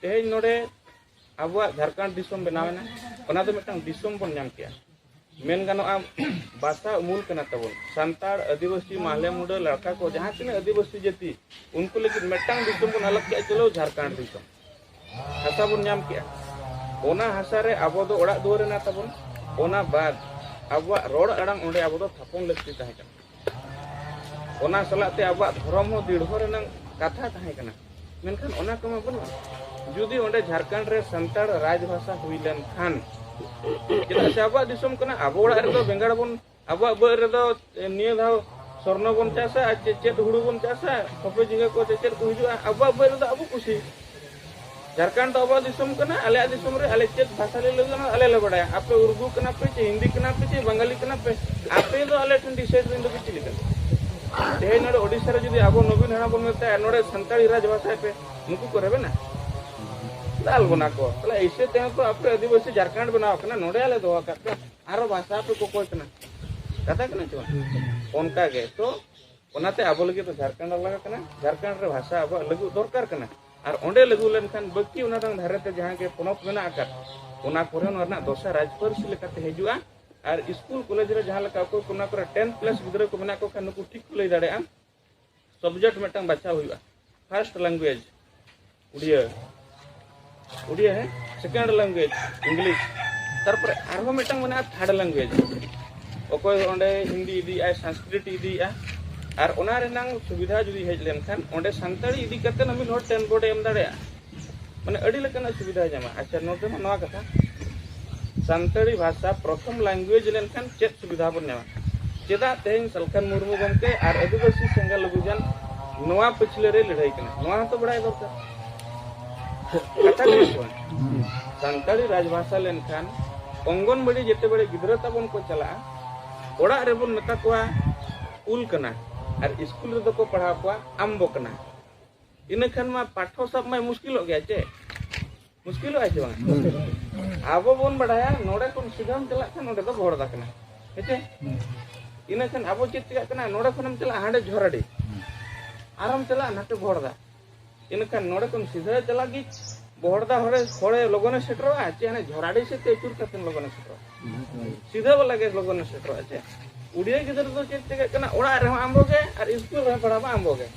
ᱛᱮᱦᱮᱧ ᱱᱚᱰᱮ ᱟᱵᱚᱣᱟᱜ ᱡᱷᱟᱲᱠᱷᱚᱸᱰ ᱫᱤᱥᱚᱢ ᱵᱮᱱᱟᱣᱮᱱᱟ, ᱚᱱᱟ ᱫᱚ ᱢᱤᱫᱴᱟᱝ ᱫᱤᱥᱚᱢ ᱵᱚᱱ ᱧᱟᱢ ᱠᱮᱜᱼᱟ᱾ ᱢᱮᱱ ᱜᱟᱱᱚᱜᱼᱟ, ᱵᱷᱟᱥᱟ ᱩᱢᱩᱞ ᱠᱟᱱᱟ ᱛᱟᱵᱚᱱ᱾ ᱥᱟᱱᱛᱟᱲ, ᱟᱹᱫᱤᱵᱟᱹᱥᱤ, ᱢᱟᱦᱞᱮ, ᱢᱩᱰᱟᱹ, ᱞᱟᱲᱠᱟ ᱠᱚ, ᱡᱟᱦᱟᱸ ᱛᱤᱱᱟᱹᱜ ᱟᱹᱫᱤᱵᱟᱹᱥᱤ ᱡᱟᱹᱛᱤ, ᱩᱱᱠᱩ ᱞᱟᱹᱜᱤᱫ ᱢᱤᱫᱴᱟᱝ ᱫᱤᱥᱚᱢ ᱵᱚᱱ ᱟᱞᱟᱜ ᱠᱮᱜᱼᱟ, ᱪᱚᱞᱚ ᱡᱷᱟᱲᱠᱷᱚᱸᱰ ᱫᱤᱥᱚᱢ᱾ ᱦᱟᱥᱟ ᱵᱚᱱ ᱧᱟᱢ ᱠᱮᱜᱼᱟ, ᱚᱱᱟ ᱦᱟᱥᱟ ᱨᱮ ᱟᱵᱚ ᱫᱚ ᱚᱲᱟᱜ ᱫᱩᱣᱟᱹᱨ ᱮᱱᱟ ᱛᱟᱵᱚᱱ᱾ ᱚᱱᱟ ᱵᱟᱫ ᱟᱵᱚᱣᱟᱜ ᱨᱚᱲ ᱟᱲᱟᱝ ᱚᱸᱰᱮ ᱟᱵᱚ ᱫᱚ ᱛᱷᱟᱯᱚᱱ ᱞᱟᱹᱠᱛᱤ ᱛᱟᱦᱮᱸ ᱠᱟᱱᱟ᱾ ᱚᱱᱟ ᱥᱟᱞᱟᱜ ᱛᱮ ᱟᱵᱚᱣᱟᱜ ᱫᱷᱚᱨᱚᱢ ᱦᱚᱸ ᱫᱤᱲᱦᱚ ᱨᱮᱱᱟᱜ ᱠᱟᱛᱷᱟ ᱛᱟᱦᱮᱸ ᱠᱟᱱᱟ, ᱢᱮᱱᱠᱷᱟᱱ ᱚᱱᱟ ᱠᱚᱢᱟ ᱵᱟᱹᱱᱩᱜᱼᱟ᱾ ᱡᱩᱫᱤ ᱚᱸᱰᱮ ᱡᱷᱟᱲᱠᱷᱚᱸᱰ ᱨᱮ ᱥᱟᱱᱛᱟᱲ ᱨᱟᱡᱽ ᱵᱷᱟᱥᱟ ᱦᱩᱭ ᱞᱮᱱᱠᱷᱟᱱ, ᱪᱮᱫᱟᱜ ᱥᱮ ᱟᱵᱚᱣᱟᱜ ᱫᱤᱥᱚᱢ ᱠᱟᱱᱟ, ᱟᱵᱚ ᱚᱲᱟᱜ ᱨᱮᱫᱚ ᱵᱮᱸᱜᱟᱲ ᱵᱚᱱ, ᱟᱵᱚᱣᱟᱜ ᱵᱟᱹᱫᱽ ᱨᱮᱫᱚ ᱱᱤᱭᱟᱹ ᱫᱷᱟᱣ ᱥᱚᱨᱱᱚ ᱵᱚᱱ ᱪᱟᱥᱟ, ᱟᱨ ᱪᱮᱫ ᱪᱮᱫ ᱦᱩᱲᱩ ᱵᱚᱱ ᱪᱟᱥᱟ, ᱠᱚᱯᱮ ᱡᱷᱤᱸᱜᱟᱹ ᱠᱚ ᱪᱮᱫ ᱪᱮᱫ ᱠᱚ ᱦᱤᱡᱩᱜᱼᱟ, ᱟᱵᱚᱣᱟᱜ ᱵᱟᱹᱫᱽ ᱨᱮᱫᱚ ᱟᱵᱚ ᱠᱩᱥᱤ᱾ ᱡᱷᱟᱲᱠᱷᱚᱸᱰ ᱫᱚ ᱟᱵᱚᱣᱟᱜ ᱫᱤᱥᱚᱢ ᱠᱟᱱᱟ, ᱟᱞᱮᱭᱟᱜ ᱫᱤᱥᱚᱢ ᱨᱮ ᱟᱞᱮ ᱪᱮᱫ ᱵᱷᱟᱥᱟ ᱞᱮ ᱞᱟᱹᱭᱟ, ᱚᱱᱟ ᱟᱞᱮ ᱞᱮ ᱵᱟᱲᱟᱭᱟ᱾ ᱟᱯᱮ ᱩᱨᱫᱩ ᱠᱟᱱᱟ ᱯᱮ ᱪᱮ ᱦᱤᱱᱫᱤ ᱠᱟᱱᱟ ᱯᱮ ᱪᱮ ᱵᱟᱝᱜᱟᱞᱤ ᱠᱟᱱᱟ ᱯᱮ, ᱟᱯᱮ ᱫᱚ ᱟᱞᱮ ᱴᱷᱮᱱ ᱰᱤᱥᱟᱭᱤᱰ ᱨᱮᱱ ᱫᱚ ᱪᱮᱫ ᱞᱮᱠᱟ? ᱛᱮᱦᱮᱧ ᱱᱚᱰᱮ ᱳᱰᱤᱥᱟ ᱨᱮ ᱡᱩᱫᱤ ᱟᱵᱚ ᱱᱚᱵᱤᱱ ᱦᱟᱲᱟᱢ ᱵᱚᱱ ᱢᱮᱛᱟᱭᱟ, ᱱᱚᱰᱮ ᱥᱟᱱᱛᱟᱲᱤ ᱨᱟᱡᱽ ᱵᱷᱟᱥᱟᱭ ᱯᱮ, ᱱᱩᱠᱩ ᱠᱚ ᱨᱮᱵᱮᱱᱟ? ᱫᱟᱞ ᱵᱚᱱᱟ ᱠᱚ᱾ ᱛᱟᱦᱞᱮ ᱮᱭᱥᱮ ᱛᱮᱦᱚᱸ ᱛᱚ ᱟᱯᱮ ᱟᱹᱫᱤᱵᱟᱹᱥᱤ ᱡᱷᱟᱲᱠᱷᱚᱸᱰ ᱵᱮᱱᱟᱣ ᱠᱟᱱᱟ, ᱱᱚᱰᱮ ᱟᱞᱮ ᱫᱚᱦᱚ ᱟᱠᱟᱫ ᱯᱮ, ᱟᱨᱚ ᱵᱷᱟᱥᱟ ᱯᱮ ᱠᱚᱠᱚᱭ ᱠᱟᱱᱟ, ᱠᱟᱛᱷᱟ ᱠᱟᱱᱟ ᱪᱮ ᱵᱟᱝ? ᱚᱱᱠᱟ ᱜᱮ ᱛᱚ, ᱚᱱᱟᱛᱮ ᱟᱵᱚ ᱞᱟᱹᱜᱤᱫ ᱫᱚ ᱡᱷᱟᱲᱠᱷᱚᱸᱰ ᱟᱞᱟᱜᱽ ᱠᱟᱱᱟ, ᱡᱷᱟᱲᱠᱷᱚᱸᱰ ᱨᱮ ᱵᱷᱟᱥᱟ ᱟᱵᱚᱣᱟᱜ ᱞᱟᱹᱜᱩ ᱫᱚᱨᱠᱟᱨ ᱠᱟᱱᱟ᱾ ᱟᱨ ᱚᱸᱰᱮ ᱞᱟᱹᱜᱩ ᱞᱮᱱᱠᱷᱟᱱ ᱵᱟᱹᱠᱤ ᱚᱱᱟ ᱫᱷᱟᱨᱮ ᱛᱮ ᱡᱟᱦᱟᱸ ᱜᱮ ᱯᱚᱱᱚᱛ ᱢᱮᱱᱟᱜ ᱟᱠᱟᱫ, ᱚᱱᱟ ᱠᱚᱨᱮ ᱱᱚᱣᱟ ᱨᱮᱱᱟᱜ ᱫᱚᱥᱟ ᱨᱟᱡᱽ ᱯᱟᱹᱨᱥᱤ ᱞᱮᱠᱟᱛᱮ ᱦᱤᱡᱩᱜᱼᱟ᱾ ᱟᱨ ᱥᱠᱩᱞ ᱠᱚᱞᱮᱡᱽ ᱨᱮ ᱡᱟᱦᱟᱸ ᱞᱮᱠᱟ ᱚᱠᱚᱭ ᱠᱚ ᱚᱱᱟ ᱠᱚᱨᱮ ᱴᱮᱱ ᱯᱞᱟᱥ ᱜᱤᱫᱽᱨᱟᱹ ᱠᱚ ᱢᱮᱱᱟᱜ ᱠᱚ ᱠᱷᱟᱱ, ᱱᱩᱠᱩ ᱴᱷᱤᱠ ᱠᱚ ᱞᱟᱹᱭ ᱫᱟᱲᱮᱭᱟᱜᱼᱟ᱾ ᱥᱟᱵᱡᱮᱠᱴ ᱢᱤᱫᱴᱟᱝ ᱵᱟᱪᱷᱟᱣ ᱦᱩᱭᱩᱜᱼᱟ, ᱯᱷᱟᱨᱥᱴ ᱞᱮᱝᱜᱩᱭᱮᱡᱽ ᱩᱲᱤᱭᱟᱹ, ᱩᱲᱤᱭᱟᱹ ᱦᱮᱸ, ᱥᱮᱠᱮᱱᱰ ᱞᱮᱝᱜᱩᱭᱮᱡᱽ ᱤᱝᱞᱤᱥ, ᱛᱟᱨᱯᱚᱨᱮ ᱟᱨᱦᱚᱸ ᱢᱤᱫᱴᱟᱝ ᱢᱮᱱᱟᱜᱼᱟ ᱛᱷᱟᱨᱰ ᱞᱮᱝᱜᱩᱭᱮᱡᱽ᱾ ᱚᱠᱚᱭ ᱚᱸᱰᱮ ᱦᱤᱱᱫᱤ ᱤᱫᱤᱭᱮᱫᱼᱟᱭ, ᱥᱟᱝᱥᱠᱨᱤᱴ ᱤᱫᱤᱭᱮᱫᱼᱟ, ᱟᱨ ᱚᱱᱟ ᱨᱮᱱᱟᱝ ᱥᱩᱵᱤᱫᱷᱟ ᱡᱩᱫᱤ ᱦᱮᱡ ᱞᱮᱱᱠᱷᱟᱱ, ᱚᱸᱰᱮ ᱥᱟᱱᱛᱟᱲᱤ ᱤᱫᱤ ᱠᱟᱛᱮ ᱦᱚᱸ ᱢᱤᱫ ᱦᱚᱲ ᱴᱮᱱ ᱵᱳᱨᱰ ᱮ ᱮᱢ ᱫᱟᱲᱮᱭᱟᱜᱼᱟ᱾ ᱢᱟᱱᱮ ᱟᱹᱰᱤ ᱞᱮᱠᱟᱱᱟᱜ ᱥᱩᱵᱤᱫᱷᱟᱭ ᱧᱟᱢᱟ᱾ ᱟᱪᱪᱷᱟ, ᱱᱚᱛᱮ ᱢᱟ ᱱᱚᱣᱟ ᱠᱟᱛᱷᱟ, ᱥᱟᱱᱛᱟᱲᱤ ᱵᱷᱟᱥᱟ ᱯᱨᱚᱛᱷᱚᱢ ᱞᱮᱝᱜᱩᱭᱮᱡᱽ ᱞᱮᱱᱠᱷᱟᱱ ᱪᱮᱫ ᱥᱩᱵᱤᱫᱷᱟ ᱵᱚᱱ ᱧᱟᱢᱟ? ᱪᱮᱫᱟᱜ ᱛᱮᱦᱮᱧ ᱥᱟᱞᱠᱷᱟᱱ ᱢᱩᱨᱢᱩ ᱜᱚᱢᱠᱮ ᱟᱨ ᱟᱹᱫᱤᱵᱟᱹᱥᱤ ᱥᱮᱸᱜᱮᱞ ᱚᱵᱷᱤᱡᱟᱱ ᱱᱚᱣᱟ ᱯᱟᱹᱪᱷᱞᱟᱹ ᱨᱮ ᱞᱟᱹᱲᱦᱟᱹᱭ ᱠᱟᱱᱟ, ᱱᱚᱣᱟ ᱦᱚᱸᱛᱚ ᱵᱟᱲᱟᱭ ᱫᱚᱨᱠᱟᱨ᱾ ᱠᱟᱛᱷᱟ ᱠᱟᱱᱟ ᱥᱮ ᱵᱟᱝ? ᱥᱟᱱᱛᱟᱲᱤ ᱨᱟᱡᱽᱵᱷᱟᱥᱟ ᱞᱮᱱᱠᱷᱟᱱ ᱚᱝᱜᱚᱱᱵᱟᱲᱤ ᱡᱮᱛᱮ ᱵᱟᱲᱮ ᱜᱤᱫᱽᱨᱟᱹ ᱛᱟᱵᱚᱱ ᱠᱚ ᱪᱟᱞᱟᱜᱼᱟ, ᱚᱲᱟᱜ ᱨᱮᱵᱚᱱ ᱢᱮᱛᱟ ᱠᱚᱣᱟ ᱩᱞ ᱠᱟᱱᱟ, ᱟᱨ ᱥᱠᱩᱞ ᱨᱮᱫᱚ ᱠᱚ ᱯᱟᱲᱦᱟᱣ ᱠᱚᱣᱟ ᱟᱢᱵᱚ ᱠᱟᱱᱟ᱾ ᱤᱱᱟᱹ ᱠᱷᱟᱱ ᱢᱟ ᱯᱟᱴᱷᱚ ᱥᱟᱵ ᱢᱟᱭ ᱢᱩᱥᱠᱤᱞᱚᱜ ᱜᱮᱭᱟ ᱪᱮ? ᱢᱩᱥᱠᱤᱞᱚᱜᱼᱟ ᱪᱮ ᱵᱟᱝ? ᱟᱵᱚ ᱵᱚᱱ ᱵᱟᱲᱟᱭᱟ ᱱᱚᱰᱮ ᱠᱷᱚᱱ ᱥᱤᱫᱷᱟᱢ ᱪᱟᱞᱟᱜ ᱠᱷᱟᱱ ᱱᱚᱰᱮ ᱫᱚ ᱵᱚᱦᱚᱲᱫᱟ ᱠᱟᱱᱟ, ᱦᱮᱸ ᱪᱮ? ᱤᱱᱟᱹ ᱠᱷᱟᱱ ᱟᱵᱚ ᱪᱮᱫ ᱪᱤᱠᱟᱹᱜ ᱠᱟᱱᱟ, ᱱᱚᱰᱮ ᱠᱷᱚᱱᱮᱢ ᱪᱟᱞᱟᱜᱼᱟ ᱦᱟᱸᱰᱮ ᱡᱷᱚᱨᱟᱰᱤ, ᱟᱨᱮᱢ ᱪᱟᱞᱟᱜᱼᱟ ᱱᱟᱛᱮ ᱵᱚᱦᱚᱲᱫᱟ᱾ ᱤᱱᱟᱹ ᱠᱷᱟᱱ ᱱᱚᱰᱮ ᱠᱷᱚᱱ ᱥᱤᱫᱷᱟᱹ ᱪᱟᱞᱟᱜ ᱜᱮ ᱵᱚᱦᱚᱲᱫᱟ ᱦᱚᱲᱮ, ᱦᱚᱲᱮ ᱞᱚᱜᱚᱱᱮ ᱥᱮᱴᱮᱨᱚᱜᱼᱟ ᱪᱮ ᱦᱟᱱᱮ ᱡᱷᱚᱨᱟᱰᱤ ᱥᱮᱫ ᱛᱮ ᱟᱹᱪᱩᱨ ᱠᱟᱛᱮ ᱞᱚᱜᱚᱱᱮ ᱥᱮᱴᱮᱨᱚᱜᱼᱟ? ᱥᱤᱫᱷᱟᱹ ᱵᱟᱞᱟ ᱜᱮ ᱞᱚᱜᱚᱱᱮ ᱥᱮᱴᱮᱨᱚᱜᱼᱟ ᱪᱮ? ᱩᱰᱤᱭᱟᱹ ᱜᱤᱫᱽᱨᱟᱹ ᱫᱚ ᱪᱮᱫ ᱪᱤᱠᱟᱹᱜ ᱠᱟᱱᱟ, ᱚᱲᱟᱜ ᱨᱮᱦᱚᱸ ᱟᱢᱵᱚ ᱜᱮ ᱟᱨ ᱤᱥᱠᱩᱞ ᱨᱮᱦᱚᱸ ᱯᱟᱲᱦᱟᱣ ᱢᱟ ᱟᱢᱵᱚ ᱜᱮ᱾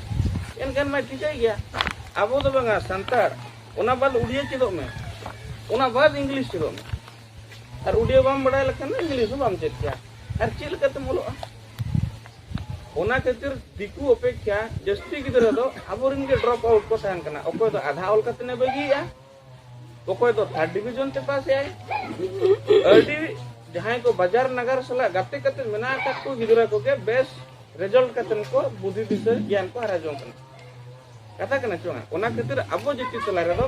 ᱮᱱᱠᱷᱟᱱ ᱢᱟ ᱴᱷᱤᱠᱟᱹᱭ ᱜᱮᱭᱟ, ᱟᱵᱚ ᱫᱚ ᱵᱟᱝᱟ ᱥᱟᱱᱛᱟᱲ, ᱚᱱᱟ ᱵᱟᱫ ᱩᱰᱤᱭᱟᱹ ᱪᱮᱫᱚᱜ ᱢᱮ, ᱚᱱᱟ ᱵᱟᱫ ᱤᱝᱞᱤᱥ ᱪᱮᱫᱚᱜ ᱢᱮ᱾ ᱟᱨ ᱩᱰᱤᱭᱟᱹ ᱵᱟᱢ ᱵᱟᱲᱟᱭ ᱞᱮᱠᱷᱟᱱ ᱫᱚ ᱤᱝᱞᱤᱥ ᱦᱚᱸ ᱵᱟᱢ ᱪᱮᱫ ᱠᱮᱭᱟ᱾ ᱟᱨ ᱪᱮᱫ ᱞᱮᱠᱟᱛᱮᱢ ᱚᱞᱚᱜᱼᱟ? ᱚᱱᱟ ᱠᱷᱟᱹᱛᱤᱨ ᱫᱤᱠᱩ ᱚᱯᱮᱠᱷᱟ ᱡᱟᱹᱥᱛᱤ ᱜᱤᱫᱽᱨᱟᱹ ᱫᱚ ᱟᱵᱚᱨᱮᱱ ᱜᱮ ᱰᱨᱚᱯ ᱟᱣᱩᱴ ᱠᱚ ᱛᱟᱦᱮᱱ ᱠᱟᱱᱟ᱾ ᱚᱠᱚᱭ ᱫᱚ ᱟᱫᱷᱟ ᱚᱞ ᱠᱟᱛᱮ ᱮ ᱵᱟᱹᱜᱤᱭᱮᱜᱼᱟ, ᱚᱠᱚᱭ ᱫᱚ ᱛᱷᱟᱨᱰ ᱰᱤᱵᱤᱡᱚᱱ ᱛᱮ ᱯᱟᱥ ᱮᱜᱼᱟᱭ᱾ ᱟᱹᱰᱤ ᱡᱟᱦᱟᱸᱭ ᱠᱚ ᱵᱟᱡᱟᱨ ᱱᱟᱜᱟᱨ ᱥᱟᱞᱟᱜ ᱜᱟᱛᱮ ᱠᱟᱛᱮ ᱢᱮᱱᱟᱜ ᱟᱠᱟᱫ ᱠᱚ ᱜᱤᱫᱽᱨᱟᱹ ᱠᱚᱜᱮ ᱵᱮᱥ ᱨᱮᱡᱟᱞᱴ ᱠᱟᱛᱮ ᱠᱚ ᱵᱩᱫᱷᱤ ᱫᱤᱥᱟᱹ ᱜᱮᱭᱟᱱ ᱠᱚ ᱦᱟᱨᱟ ᱡᱚᱝ ᱠᱟᱱᱟ᱾ ᱠᱟᱛᱷᱟ ᱠᱟᱱᱟ ᱪᱮ ᱵᱟᱝ? ᱚᱱᱟ ᱠᱷᱟᱹᱛᱤᱨ ᱟᱵᱚ ᱡᱟᱹᱛᱤ ᱛᱟᱞᱟ ᱨᱮᱫᱚ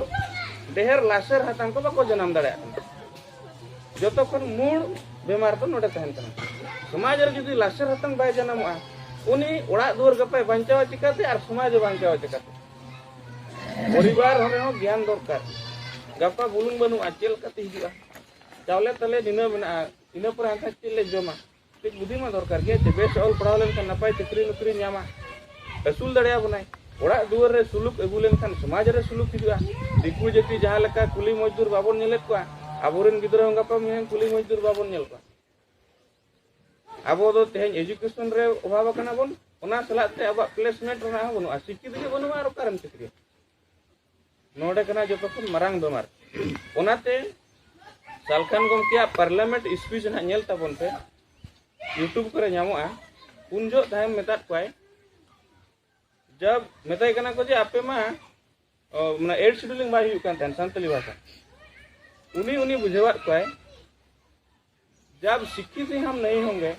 ᱰᱷᱮᱨ ᱞᱟᱥᱮᱨ ᱦᱟᱛᱟᱝ ᱠᱚ ᱵᱟᱠᱚ ᱡᱟᱱᱟᱢ ᱫᱟᱲᱮᱭᱟᱜ ᱠᱟᱱᱟ᱾ ᱡᱚᱛᱚ ᱠᱷᱚᱱ ᱢᱩᱲ ᱵᱮᱢᱟᱨ ᱫᱚ ᱱᱚᱰᱮ ᱛᱟᱦᱮᱱ ᱠᱟᱱᱟ᱾ ᱥᱚᱢᱟᱡᱽ ᱨᱮ ᱡᱩᱫᱤ ᱞᱟᱥᱮᱨ ᱦᱟᱛᱟᱝ ᱵᱟᱭ ᱡᱟᱱᱟᱢᱚᱜᱼᱟ, ᱩᱱᱤ ᱚᱲᱟᱜ ᱫᱩᱣᱟᱹᱨ ᱜᱟᱯᱟᱭ ᱵᱟᱧᱪᱟᱣᱟ ᱪᱤᱠᱟᱹᱛᱮ ᱟᱨ ᱥᱚᱢᱟᱡᱽ ᱮ ᱵᱟᱧᱪᱟᱣᱟ ᱪᱤᱠᱟᱹᱛᱮ? ᱯᱚᱨᱤᱵᱟᱨ ᱨᱮᱦᱚᱸ ᱜᱮᱭᱟᱱ ᱫᱚᱨᱠᱟᱨ᱾ ᱜᱟᱯᱟ ᱵᱩᱞᱩᱝ ᱵᱟᱹᱱᱩᱜᱼᱟ, ᱪᱮᱫ ᱞᱮᱠᱟᱛᱮ ᱦᱤᱡᱩᱜᱼᱟ? ᱪᱟᱣᱞᱮ ᱛᱟᱞᱮ ᱱᱤᱱᱟᱹ ᱢᱮᱱᱟᱜᱼᱟ, ᱤᱱᱟᱹ ᱯᱚᱨᱮ ᱦᱟᱱᱠᱷᱟᱱ ᱪᱮᱫ ᱞᱮ ᱡᱚᱢᱟ? ᱠᱟᱹᱡ ᱵᱩᱫᱷᱤ ᱢᱟ ᱫᱚᱨᱠᱟᱨ ᱜᱮ, ᱡᱮ ᱵᱮᱥ ᱚᱞ ᱯᱟᱲᱦᱟᱣ ᱞᱮᱱᱠᱷᱟᱱ ᱱᱟᱯᱟᱭ ᱪᱟᱹᱠᱨᱤ ᱱᱚᱠᱨᱤ ᱧᱟᱢᱟ, ᱟᱹᱥᱩᱞ ᱫᱟᱲᱮᱭᱟᱵᱚᱱᱟᱭ᱾ ᱚᱲᱟᱜ ᱫᱩᱣᱟᱹᱨ ᱨᱮ ᱥᱩᱞᱩᱠ ᱟᱹᱜᱩ ᱞᱮᱱᱠᱷᱟᱱ ᱥᱚᱢᱟᱡᱽ ᱨᱮ ᱥᱩᱞᱩᱠ ᱦᱤᱡᱩᱜᱼᱟ᱾ ᱫᱤᱠᱩ ᱡᱟᱹᱛᱤ ᱡᱟᱦᱟᱸ ᱞᱮᱠᱟ ᱠᱩᱞᱤ ᱢᱚᱡᱫᱩᱨ ᱵᱟᱵᱚᱱ ᱧᱮᱞᱮᱫ ᱠᱚᱣᱟ, ᱟᱵᱚᱨᱮᱱ ᱜᱤᱫᱽᱨᱟᱹ ᱦᱚᱸ ᱜᱟᱯᱟ ᱢᱮᱭᱟᱝ ᱠᱩᱞᱤ ᱢᱚᱡᱫᱩᱨ ᱵᱟᱵᱚᱱ ᱧᱮᱞ ᱠᱚᱣᱟ᱾ ᱟᱵᱚ ᱫᱚ ᱛᱮᱦᱮᱧ ᱮᱡᱩᱠᱮᱥᱚᱱ ᱨᱮ ᱚᱵᱷᱟᱵ ᱟᱠᱟᱱᱟ ᱵᱚᱱ, ᱚᱱᱟ ᱥᱟᱞᱟᱜ ᱛᱮ ᱟᱵᱚᱣᱟᱜ ᱯᱞᱮᱥᱢᱮᱱᱴ ᱨᱮᱱᱟᱜ ᱦᱚᱸ ᱵᱟᱹᱱᱩᱜᱼᱟ, ᱥᱤᱠᱠᱷᱤᱛ ᱜᱮ ᱵᱟᱹᱱᱩᱜᱼᱟ, ᱟᱨ ᱚᱠᱟᱨᱮᱢ ᱪᱟᱹᱠᱨᱤᱭᱟ? ᱱᱚᱰᱮ ᱠᱟᱱᱟ ᱡᱚᱛᱚ ᱠᱷᱚᱱ ᱢᱟᱨᱟᱝ ᱵᱮᱢᱟᱨ᱾ ᱚᱱᱟᱛᱮ ᱥᱟᱞᱠᱷᱟᱱ ᱜᱚᱢᱠᱮᱭᱟᱜ ᱯᱟᱨᱞᱟᱢᱮᱱᱴ ᱥᱯᱤᱪ ᱱᱟᱦᱟᱜ ᱧᱮᱞ ᱛᱟᱵᱚᱱ ᱯᱮ, ᱭᱩᱴᱩᱵᱽ ᱠᱚᱨᱮ ᱧᱟᱢᱚᱜᱼᱟ᱾ ᱩᱱ ᱡᱚᱦᱚᱜ ᱛᱟᱭᱚᱢ ᱢᱮᱛᱟᱫ ᱠᱚᱣᱟᱭ, ᱡᱟᱵ ᱢᱮᱛᱟᱭ ᱠᱟᱱᱟ ᱠᱚ ᱡᱮ ᱟᱯᱮ ᱢᱟ, ᱚ, ᱢᱟᱱᱮ ᱮᱭᱤᱴ ᱥᱤᱰᱩᱞᱤᱝ ᱵᱟᱭ ᱦᱩᱭᱩᱜ ᱠᱟᱱ ᱛᱟᱦᱮᱸᱱ ᱥᱟᱱᱛᱟᱞᱤ ᱵᱷᱟᱥᱟ᱾ ᱩᱱᱤ, ᱩᱱᱤ ᱵᱩᱡᱷᱟᱹᱣᱟᱫ ᱠᱚᱣᱟᱭ, ᱡᱟᱵ ᱥᱤᱠᱠᱷᱤᱛ ᱦᱤ ᱦᱟᱢ ᱱᱟᱦᱤ ᱦᱚᱸᱜᱮ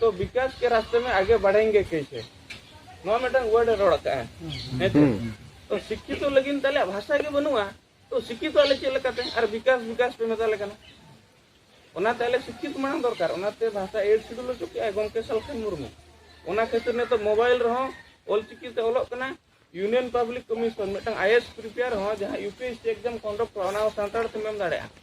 ᱛᱚ ᱵᱤᱠᱟᱥ ᱠᱮ ᱨᱟᱥᱛᱮ ᱢᱮ ᱟᱜᱮ ᱵᱟᱲᱷᱮᱝᱜᱮ ᱠᱮᱥᱮ? ᱱᱚᱣᱟ ᱢᱤᱫᱴᱟᱝ ᱣᱟᱨᱰ ᱮ ᱨᱚᱲ ᱟᱠᱟᱫᱼᱟ᱾ ᱦᱮᱸ ᱪᱮ? ᱦᱩᱸ᱾ ᱛᱚ ᱥᱤᱠᱠᱷᱤᱛᱚ ᱞᱟᱹᱜᱤᱫ ᱛᱟᱞᱮ ᱵᱷᱟᱥᱟ ᱜᱮ ᱵᱟᱹᱱᱩᱜᱼᱟ, ᱛᱚ ᱥᱤᱠᱠᱷᱤᱛᱚ ᱟᱞᱮ ᱪᱮᱫ ᱞᱮᱠᱟᱛᱮ? ᱟᱨ ᱵᱤᱠᱟᱥ, ᱵᱤᱠᱟᱥ ᱯᱮ ᱢᱮᱛᱟ ᱞᱮ ᱠᱟᱱᱟ᱾ ᱚᱱᱟᱛᱮ ᱟᱞᱮ ᱥᱤᱠᱠᱷᱤᱛ ᱢᱟᱲᱟᱝ ᱫᱚᱨᱠᱟᱨ, ᱚᱱᱟᱛᱮ ᱵᱷᱟᱥᱟ ᱮᱭᱤᱴ ᱥᱤᱰᱩᱞ ᱚᱪᱚ ᱠᱮᱜᱼᱟᱭ ᱜᱚᱢᱠᱮ ᱥᱟᱞᱠᱷᱟᱱ ᱢᱩᱨᱢᱩ᱾ ᱚᱱᱟ ᱠᱷᱟᱹᱛᱤᱨ ᱱᱤᱛᱚᱜ ᱢᱳᱵᱟᱭᱤᱞ ᱨᱮᱦᱚᱸ ᱚᱞᱪᱤᱠᱤ ᱛᱮ ᱚᱞᱚᱜ ᱠᱟᱱᱟ, ᱤᱭᱩᱱᱤᱭᱚᱱ ᱯᱟᱵᱽᱞᱤᱠ ᱠᱚᱢᱤᱥᱚᱱ ᱢᱤᱫᱴᱟᱝ ᱟᱭᱮᱥ ᱯᱨᱤᱯᱮᱭᱟᱨ ᱦᱚᱸ ᱡᱟᱦᱟᱸ U P S C exam contact ᱚᱱᱟ ᱦᱚᱸ ᱥᱟᱱᱛᱟᱲ ᱛᱮᱢ ᱮᱢ ᱫᱟᱲᱮᱭᱟᱜᱼᱟ᱾